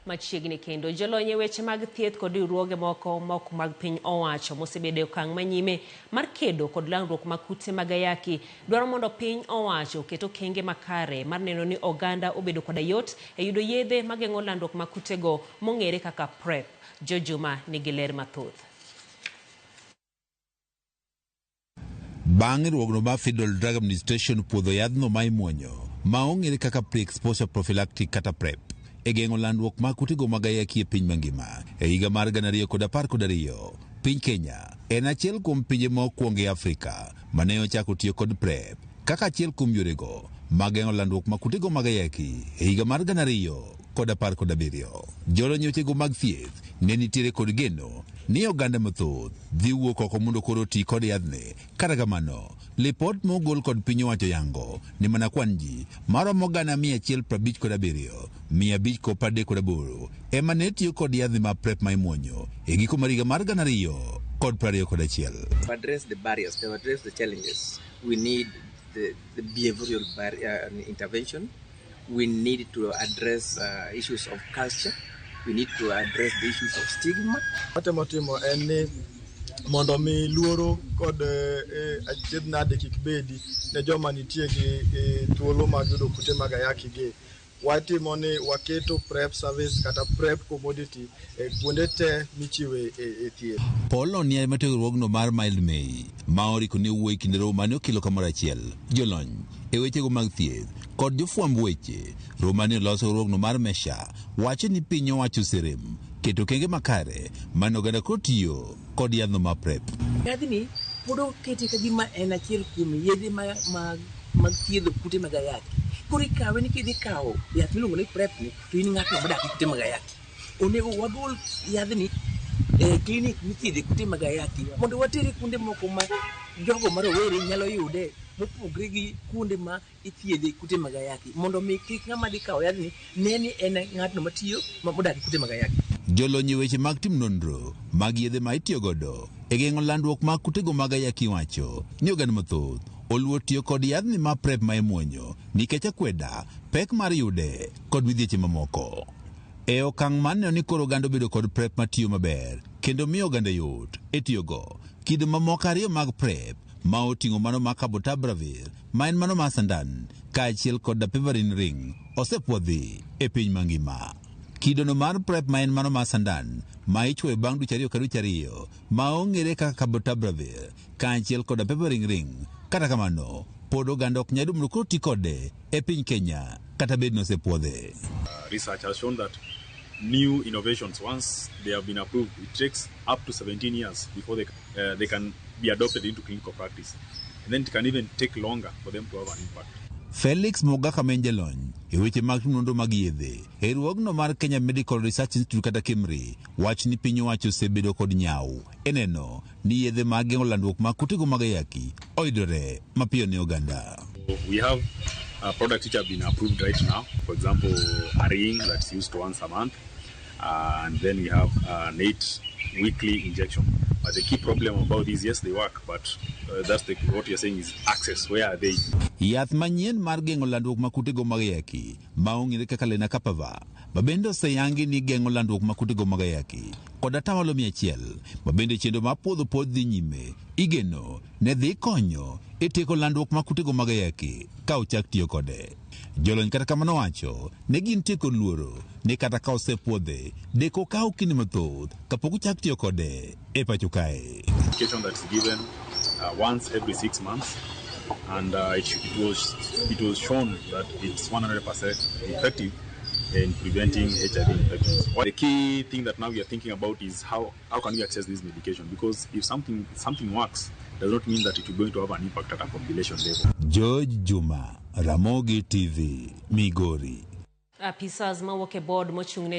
Machiegni kendo jolony e weche mag thieth kod riwruoge moko mok mag piny owacho mosebedo e okang' manyime mar kedo kod landruok mag kute mag ayaki dwaro mondo piny owacho oket okenge makare mar neno ni oganda obedo koda yot e yudo yedhe mageng'o landruok mag kutego mong'ere kaka PrEP. Jojuma nigi ler mathoth. Bang' riwruogno mar Federal Drug Administration puodho yadhno ma imuonyo ma ong'ere kaka pre-exposure prophylactic kata PrEP e geng'o landruok mag kutego mag ayaki e piny mangima e higa mar 2012, piny Kenya en achiel kuom pinje mokwongo e Afrika mane ochako tiyo kod PrEP kaka achiel kuom yorego mag geng'o landruok mag kutego mag ayaki e higa mar 2017. Jolony e wechego mag thieth ne nitiere kod geno ni oganda mathoth dhi wuok oko mondo koro oti kod yadhni. Kata kamano, lipot mogol kod piny owacho yango ni mana kwan ji maromo 157,538 ema ne tiyo kod yadhni mar PrEP ma imuonyo e giko mar higa mar 2021. To address the barriers, to address the challenges, we need the behavioral intervention. We need to address issues of culture. We need to address the issues of stigma. Watemo timo en ni mondo mi luoro kod achiedh nade kik bedi ne joma nitie gi thuolo mag yudo kute mag ayaki gi. Watimo ni waketo PrEP service kata PrEP commodity e kuonde te michiwe e thieth. Paul Oniel matiyo riwruogno mar Mildmay ma oriko ne wuoyo e kinde romo mane okelo kamoro achiel jolony e wechego mag thieth kod jofwamb weche. Romo mane olos e riwruogno mar Mesha wacho ni piny owacho oserem keto okenge makare mane oganda koro tiyo kod yadhno mar PrEP. Yadhni pod okete ka gima en achiel kuom yedhe mag thiedho kute mag ayaki. Koro ikawe ni kidhi kawo yath miluongo ni PrEP ni to in ng'atno modak gi kute mag ayaki. Onego wagol yadhni e klinik mithiedhe kute mag ayaki mondo watere kuonde moko ma jogo ma rowere nyalo yude mopogre gi kuonde ma ithiedhe kute mag ayaki mondo mi kik ng'ama dhi kawo yadhni ne ni en ng'atno matiyo modak gi kute mag ayaki. Jolony e weche mag tim nonro mag yedhe ma itiyogodo e geng'o landruok mag kutego mag ayaki wacho ni oganda mathoth oluor tiyo kod yadhni mar PrEP ma imuonyo nikech akweda, pek mar yude kod midhieche mamoko. E okang' mar neno ni koro oganda obedo kod PrEP matiyo maber kendo miyo oganda yot e tiyogo, kido mamoko ariyo mag PrEP ma oting'o mano mar cabotegravir ma en mano mar sandan kaachiel kod dapivirine ring osepuodhi e piny mangima. Kidono mar PrEP ma en mano mar sandan ma ichuoyo bang' dweche ariyo ka dweche ariyo ma ong'ere kaka cabotegravir kaachiel kod dapivirine ring. Kata kamano, pod oganda ok nyal yudo mondo koro ti kode e piny Kenya kata bed ni osepuodhe. Research has shown that new innovations, once they have been approved, it takes up to 17 years before they can be adopted into clinical practice. And then it can even take longer for them to have an impact. Felix Mogaka ma en jalony e weche mag nonro mag yedhe e riwruogno mar Kenya Medical Research Institute kata KEMRI wacho ni piny owacho osebedo kod nyawo e neno ni yedhe mag geng'o landruok mag kutego mag ayaki oyudore mapiyo ne oganda. We have products which have been approved right now. For example, a ring that's used once a month, and then we have an 8 weekly injection. But the key problem about these, yes, they work, but what you're saying is access. Where are they? Yath manyien mar geng'o landruok mag kutego mag ayaki ma ong'ere kaka lenacapavir ma bende oseyangi ni geng'o landruok mag kutego mag ayaki kod atamalo 100 ma bende chenro mar puodho pod dhi nyime igeno ne dhi konyo e tieko landruok mag kutego mag ayaki ka ochak tiyo kode. Jolony kata kamano wacho ne gintie kod luoro ni kata ka osepuodhe deko kawo kinde mathoth kapok ochak tiyo kode e pacho kae. Medication that's given once every 6 months, and it was shown that it's 100% effective in preventing HIV infections. The key thing that now we are thinking about is how can we access this medication? Because if something works, does not mean that it is going to have an impact at a population level. George Juma, Ramogi TV, Migori. Apisas mawuok e board mochung' ne